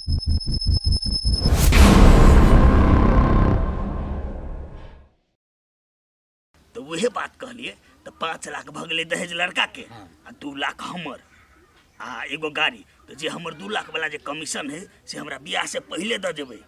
तऽ उहे बात कहलिए तऽ 5 लाख भऽ गेलै दहेज लड़का के आ 2 लाख हमर आ एगो गाड़ी। तऽ जे हमर 2 लाख वाला जे कमीशन है से हमरा बियाह से पहिले दऽ देबै,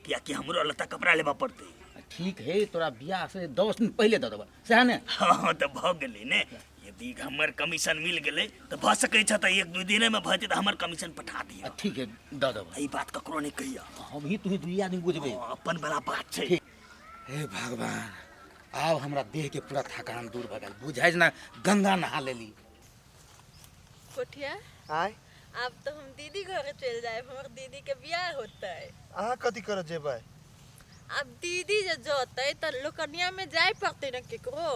कियाकि हमरो लत्ता कपड़ा लेबऽ पड़तै। ठीक है, तोरा बियाह से 10 दिन पहिले दऽ देबऽ, सएह ने? हाँ, तऽ भऽ गेलै ने। यदि हमर कमीशन मिल गेलै तऽ भऽ सकै छै तऽ एक दू दिनेमे भऽ जेतै, हमर कमीशन पठा दिअ। ठीक है, दऽ देबऽ। ई बात ककरो नहि कहिअ। हम ही तुही दुई आदमी बुझबै। हाँ, अपन वाला बात छै। हे भगवान, आब हमरा देह के पूरा थकान दूर भऽ गेल, बुझाइ जेना गंगा नहा लेली। कोठिया। आय। आब तऽ हम दीदी घरे चलि जायब, हमर दीदी के बियाह होतै। अहाँ कथी करऽ जेबै? आब दीदी जे जतै तऽ लोकनिया में जाय पड़तै ने केकरो।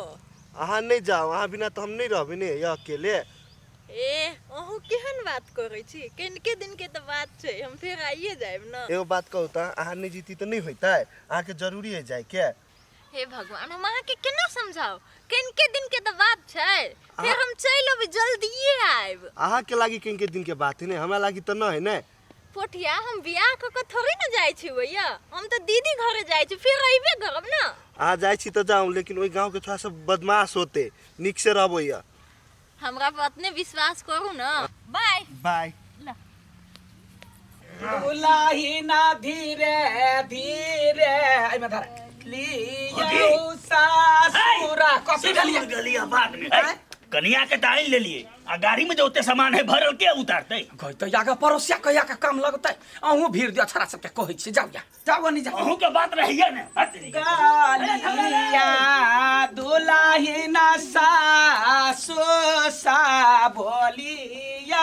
अहाँ नहि जाउ, अहाँ बिना तऽ हम नहि रहबै ने यऽ अकेले। ए, अहूँ केहन बात करै छी? कनिके दिन के तऽ बात छै, हम फेर आइए जायब ने। एगो बात कहू तऽ, अहाँ नहि जीती तऽ नहि होइतै? अहाँके जरूरी है जाइके? हे भगवान, हम अहाँके केना समझाउ? कनिके दिन के तऽ बात छै, फेर हम चलि अबै, जल्दिए आयब। अहाँके लागी कनिके दिन के बात है ने, हमरा लागी तऽ नहि है ने। पोठिया, हम बियाह कऽ कऽ थोड़े ने जाइ छी भैया, हम तऽ दीदी घरे जाइ छी, फेर अयबे करब ने। अहाँ जाइ छी तऽ जाउ, लेकिन ओहि गाँवके थोड़ा सा बदमाश होते, नीक से रहबै यऽ। हमरा पर अपने विश्वास करू ने। बाय। बाय। दुलाही ना धीरे धीरे एहिमे धर लियौ सासुरा कथी गेलिए भेलियै? गेलिए बाद में है। कनिया के तऽ आनि लेलिए आ गाड़ी में जो ओते सामान है भरल के उतारतै? गई तऽ यागा पड़ोसिया कहिया के काम लगतै? अहूँ भीड़ दिअ, छोरा सबके कहै छियै, जाउ या जाउ नहीं जाउ। अहूँ के बात रहिए ने, हट। गालिया दुलाही ना सासु सा बोलिया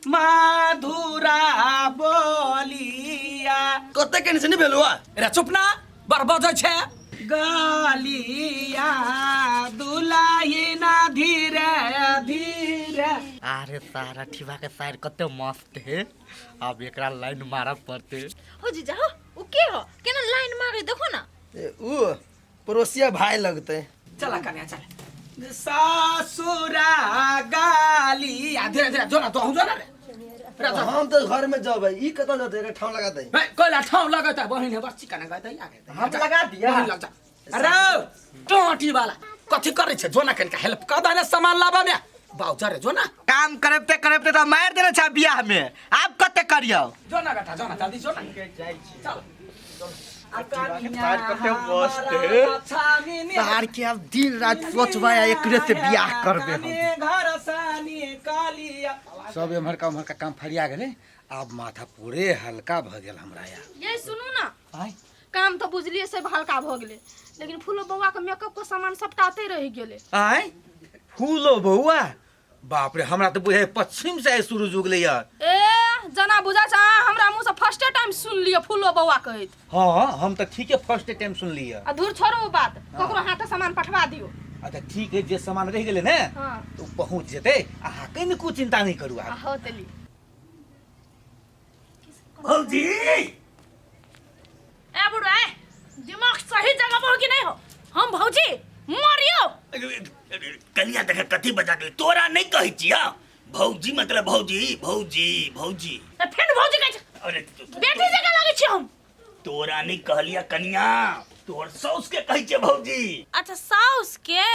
माधुरा बोलिया। कते केने से नहीं भेलुआ? रे चुप ना, बड़ बजै छै। गालिया दुलाही ना धीरे धीरे। अरे सारा ठीबा के साइड कते मस्त है, अब एकरा लाइन मारऽ पड़ते। हो जीजा हो, उ के हो? केना लाइन मारे देखो ना। ए, ऊ पड़ोसिया भाई लगते। चला कन्या चला सासुरा गाली आ धीरे धीरे जो ना, तो जो ना रे रे जो। हम तो घर में जब ई कतऽ जते एकर ठाव लगा दे। ए, कोइला ठाउँ लगैत है, बहिन है बच्ची कने गए आगे। हम लगा दिया। बहिन लग जा। अरे टोटी वाला कथी करै छै? जो ना, कनिका हेल्प कर दे ने सामान लाबऽ में। बाउ रे जो ना। काम करबते करबते तो मार देने छा बियाह में, आब कते करियो? जो ना बेटा, जो ना, जल्दी जो ना, चल। तार के अब दिन रात सोचबै आ एकरे से बियाह करबे हम। सब एम्हरका ओम्हरका काम फरिया गेलै, आब माथा पूरे हल्का भऽ गेल हमरा यार। ये सुनू ना। आय। काम तऽ बुझलिए सब हल्का भऽ गेलै, लेकिन फूलो बौआ के मेकअप के सामान सबटा ओतै रहि गेलै। आय, फूलो बौआ? बाप रे, हमरा तऽ बुझाइ पश्चिम से आइ सूरज उगलै यार। ए, जना बुझा छै अहाँ हमरा मुँह से फर्स्टे टाइम सुन लिअ फूलो बौआ कहैत। हाँ, हम तऽ ठीके फर्स्ट टाइम सुनलियै। आ धूर, छोड़ू ओ बात, ककरो हाथे सामान पठवा दियौ। अच्छा ठीक है, जे सामान रहि गेलै ने तऽ ओ पहुँच जेतै, अहाँ कनिको चिंता नहि करू आब। हो तेली। भौजी। ए बुढ़वा, ए, दिमाग सही जगह पर हो कि नहीं हो? हम भौजी मरियो। कनिया देख कथी बजा गेलै, तोरा नहि कहै छियै भौजी, मतलब भौजी भौजी भौजी। तऽ फेर भौजी कहै छै? अरे बेटी जकाँ लगै छी हम। तोरा नहि कहलिया कनिया, तोहर साउस के कहै छियै भौजी। अच्छा, साउस के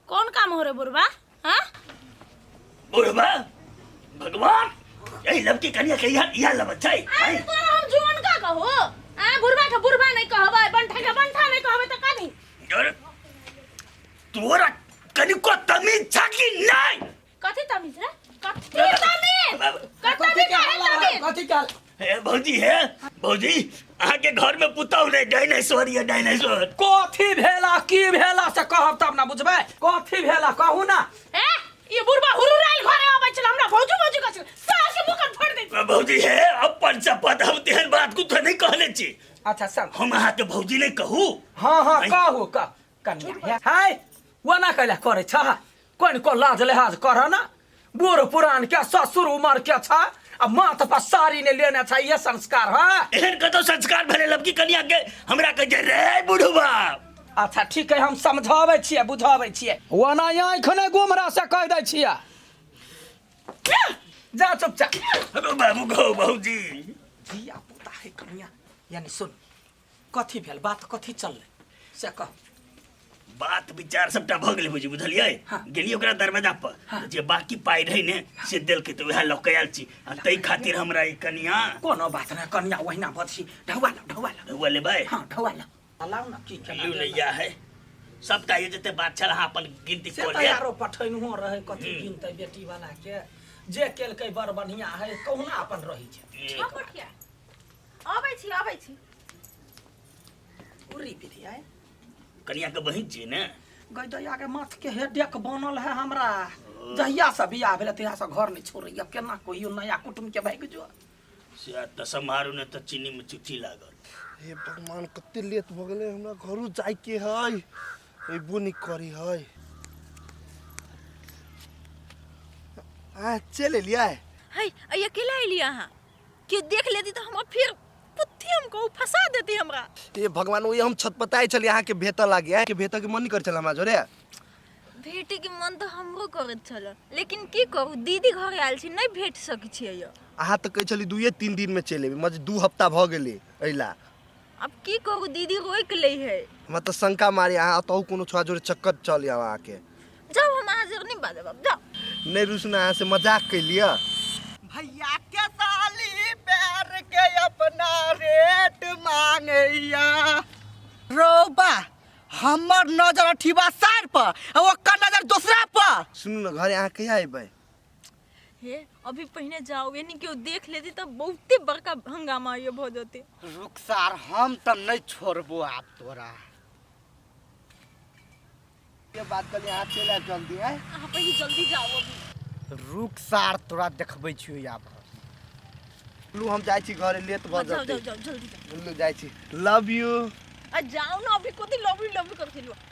कौन काम हो रे बुढ़वा? हाँ बुढ़वा, भगवान, यही लड़की कनिया के यहाँ यहाँ लब छै। अरे तोरा हम जुअन का कहो आ बुढ़वा के बुढ़वा नहीं कहबै, बंठा के बंठा नहीं कहबै त कथी? अरे तोरा कनिको तमीज छ कि नहीं? कथी तमीज रे? कथी तमीज? कथी कथी के हल्ला है? कथी के हल्ला? हे भौजी, हे भौजी, अहाँ के घर में पुतहु नहीं, डायनासोर ये डायनासोर। कथी भेला, की भेला से कहब तब ना बुझबै। कथी भेला कहू ना। ए, ई बुढ़वा हुरुराइल घरे आबै छल, हमरा भौजी भौजी कहै छल, सास के मुँह कान फोड़ि दै। भौजी हे, अपन शपथ, हम तेहन बात कुछ नहीं कहने छी। अच्छा सम हम अहाँ के भौजी नहीं कहू? हाँ हाँ। आँय। कहू कह कन्या हाय, ओना कैला करै छ? कोन को लाज लिहाज कर ना, बूढ़ पुरान के ससुर उमर के छ आ माथ पर साड़ी ने लेने छ, ये संस्कार है? एहन कतौ संस्कार भेलै लड़की कनिया के हमरा कहै छै रे बुढ़वा? अच्छा ठीक है, हम समझाबै छियै, बुझाबै छियै। ओना आँखि नहि गुमरा से कहि दै छियै, जा चुपचाप। बाबू गो भौजी। धिया पुता है कनिया यानी सुन कथी भेल बात कथी चललै से कह बात विचार सबटा भऽ गेलै बुझी बुझलियै हाँ। गेलियै ओकरा दरवाजा पर हाँ। जे बाकी पाइ रहै ने से देलकै तऽ उएह लऽ कऽ आयल छी आ ताहि खातिर हमरा ई कनिया कोनो बात नहि कनिया ओहिना बदसी ढौआ ला ढौआ ला रउआ लेबै हाँ ढौआ ला लाउ ना की केना लियू देबै। नैया है सबटा ये जते बात छल अहाँ अपन गिनती से कऽ तऽ लिअ यारो पठैनहो रहै कथी गिनतै बेटी वाला के जे केलकै बड़ बढ़िया है कहुना अपन रहै छै हाँ पोठिया अबै छी अबै छी उरी बिरी आय कनिया के बहिन छियै ने गई दैया के माथ के हेडेक बनल है हमरा जहिया से बियाह भेलै तहिया से घर नहि छोड़ैया केना कहियो नया कुटुम के भागि जो से तऽ सम्हारू ने तऽ चीनी में चुच्ची लागल हे भगवान कते लेट भऽ गेलै हमरा घरो जाइके है अयबो नहि करी है आ चलि एलियै है अइ अकेला अयली अहाँ केओ देख लेती तऽ हमरा फेर पुत्थी हमको फंसा देती हमरा हे भगवान ओहि हम छटपटाइ छलियै अहाँके भेटऽ लागी अहाँके भेटऽके मन नहि करै छल हमरा जोरे भेटैके मन तऽ हमरो करैत छल लेकिन की करू दीदी घरे आयल छी नहि भेट सकै छियै यौ अहाँ तऽ कहै छली दुइए तीन दिनमे चलि एबै मजे 2 हफ्ता भऽ गेलै अइला। आब की करू, दीदी रोकि लै है। हमरा तऽ शंका मारे अहाँ अतहु कोनो छोड़ा जोरे चक्कर चल आब अहाँके। जाउ, हम अहाँ जोर नहि बाजब, आब जाउ। नहि रुसना, अहाँ से मजाक कैलियै। भैया के साली पैर के अपना रेट मांगैया। रौबा, हमर नजर अठीबा सार पर आ ओकर नजर दोसरा पर। सुनू ने, घरे अहाँ कहिया अयबै? हे, अभी पहिने जाओ, यानी केओ देख लेती तऽ बहुते बड़का हंगामा ये भऽ जेतै। रुक सार, हम तऽ नहीं छोड़बो आब तोरा। ये बात कलियै, अहाँ चलि आयब जल्दी आय। अहाँ पहिले जल्दी जाओ अभी। रुक सार, तोरा देखबै छियौ आब। लू, हम जाइ छी घरे, लेट भऽ जाओ। जेतै। जाओ जाओ, जल्दी जाओ। लू, जाइ छी, लव यू। आ जाओ ना अभी, कथी लव you love you कर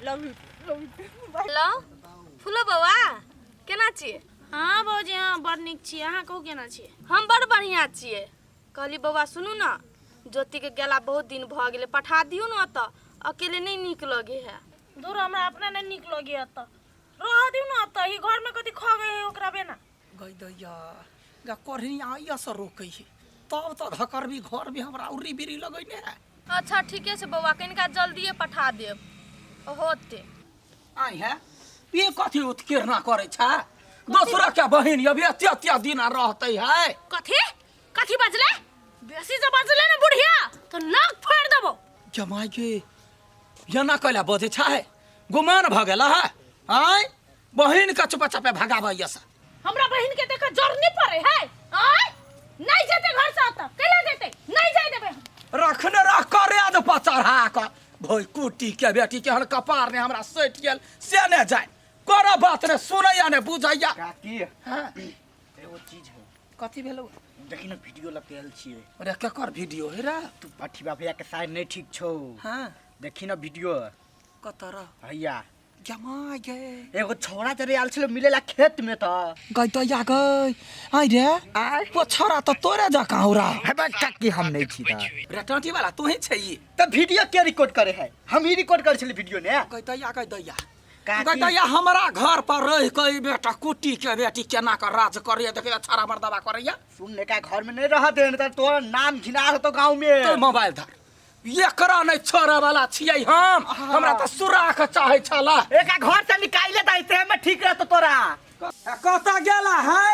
love you love you. Hello फूलो बौआ, केना छियै? हाँ भौजी, हाँ, बड़ नीक छियै। अहाँ कहू, केना छियै? हम बड़ बढ़िआँ छियै। कहली बौआ, सुनू ने, ज्योतिके गेला बहुत दिन भऽ गेलै, पठा दियौ ने ओतऽ, अकेले नहि नीक लगे है। दूर, हमरा अपना नहि नीक लगे, एतऽ रह दियौ ने। एतऽ ई घरमे कथी खा गए ओकरा बिना? गई दैया गा कोढ़िया आइया से रोकै है तब तऽ धकरबी घर भी हमरा उर्री बिरी लगैने है। अच्छा, ठीके छै बौआ, कनिका जल्दिए पठा देब, होते। आई है, ये कथी उत्कीर्णा करै छै? दोसरा के बहिन अभी एते एते दिन रहते है। कथी कथी बजले? बेसी जे बजले ने बुढ़िया तो नाक फाड़ि देबो। जमाई के एना कैला बजै छै? गुमान भऽ गेल है? आय, बहिन के चुपा चापे भगाबैया से। हमरा बहिन के देख जोर नहीं पड़े है? आय, नहीं जेते घर से अतऽ। कैला जेते? नहीं जाय देबे हम। रखने रख करे दे पचढ़ा कऽ भोइ कुटी के बेटी के हन कपार ने हमरा सटि गेल से ने जाय कर बात ने सुनैया ने बुझैया। काकी। हाँ। एगो चीज है। कथी भेलौ? देखी ने, वीडियो लपेल छियै। अरे, केकर वीडियो है रे? तू अठीबा भैया के साइड नहीं ठीक छौ। हाँ। देखी ना वीडियो। कत रह? भैया। जमा गे। एगो छौड़ा जरे आयल छलै मिलेला खेत में तऽ। गई तो या गई आई रे, वो छोरा तो तोरे जकाँ हो रहा। हे बा काकी, हम नहीं छी तऽ। रे टाँटी वाला, तू ही छै ई? तऽ वीडियो के रिकॉर्ड करे है? हम ही रिकॉर्ड करे छली वीडियो ने। गई तो या गई दैया। काकी। गई दैया, हमरा घर पर रह के ई बेटा कुटी के बेटी केना के राज करैया, देखिए, छाड़ा मर्दबा करैया। सुन ने, का घर में नहीं रह दे तऽ तोरा नाम घिना होतो गाँव में। तो मोबाइल धर, एकरा नहीं छोड़े वाला छियै हम, हमरा तऽ सुराख चाहे छला। एका घर से निकाले तऽ ऐसे में ठीक रहतो तोरा। कतऽ गेला है?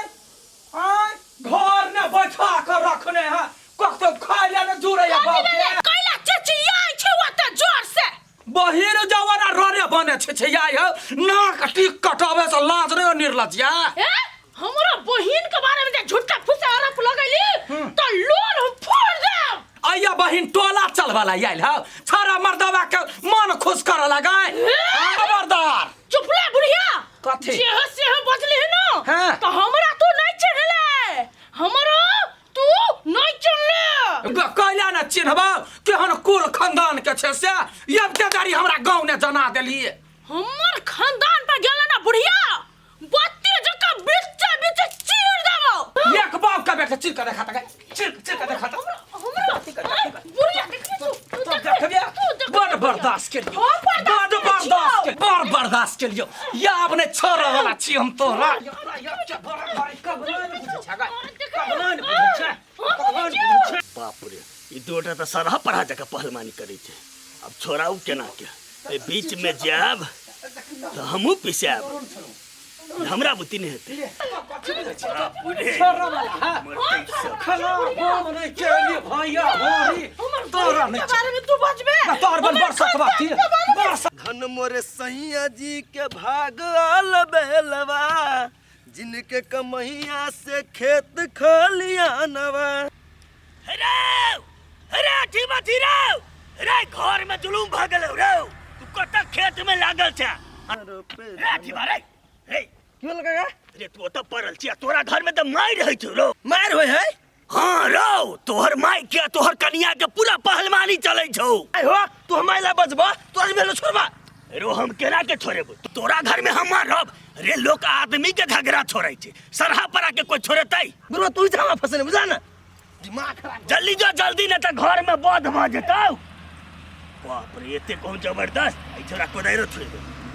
आय, घर ने बैठा के रखने है, कतौ खाय ले ने जुड़ैया बाप के। कैला चिचियाइ छै ओते जोर से? बहिन जवरा ररे बने छै छै आइ हो नाक टिक कटावे से लाज नहीं हो निर्लज्या। ए, हमरा बहिन के बारे में जे झूठा फूसा आरोप लगैली तो लोल हम फोड़ देब। आइया बहिन टोला चलवाला आयल हो, छाड़ा मर्दवा के मन खुश करे लगाए, खबरदार। चुप ले बुढ़िया। कथी? जे हो से हो बजली है ना। हाँ। तो हमरा तू नहीं चिन्हले, हमरो तू नहीं चिन्हले। कैला ने चिन्हबा? केहन कुल खानदान के छै से एबते दारी हमरा गाँव ने जना देलिए। हमर खानदान पर गेल ना बुढ़िया, बत्ती जका बीचे बीचे चीर देबो। एक बाप का बेटा, चिर के देखा तक, चिर चिर के देखा तक। हमरा बुढ़िया देखबी तू, तू तो देखबी। देखबे। तू देखबी। बड़ बर्दाश्त के लियो। हम बर्दाश्त बड़ केने बर्दाश्त के छियौ। बड़ बर्दाश्त के लियो या अपने छोरा वाला छी हम तोरा। बाप रे, ई दूटा तऽ सरह पढ़ा जकाँ पहलवानी करै छै। आब छोड़ाउ केना के? एहि बीच में जायब तऽ हमहूँ पिसायब, हमरा बुद्धि नहि हेतै। बाप रे, मरतै सब। खला हम नहीं केलिए भैया होरी तोरा नहीं के बारे में तू बजबे ना तोर बन बरसत बाती बरसत। धन मोरे सैया जी के भाग आल बेलवा, जिनके कमैया से खेत खलियानवा। रे रे ठीमा थी रौ रे, घर में जुलूम भऽ गेलौ रौ, तू कतऽ खेत में लागल छे रे ठीमा रे? रे की भेल काका? रे तू ओतऽ पड़ल छी आ तोरा घर में तऽ मारि रहै छौ रौ। मारि होइ है? हाँ रौ, तोहर माय के तोहर कनिया के पूरा पहलवानी चलै छौ। आइ हो तू हम ला बजबा, तोरा भेलो छोड़बा रो, हम केना के छोड़ेबो? तोरा घर में हम मारब रे। लोक आदमी के झगड़ा छोड़ै छै, सरहा परा के कोई छोड़ेतै? बुढ़वा तू ही हमरा फसने, बुझा ना दिमाग खराब। जल्दी जो जल्दी, न तऽ घर में बध भऽ जेतौ। बाप रे, एते कहूँ जबरदस्त एहि छोरा कोदाइरो छोड़ि दे।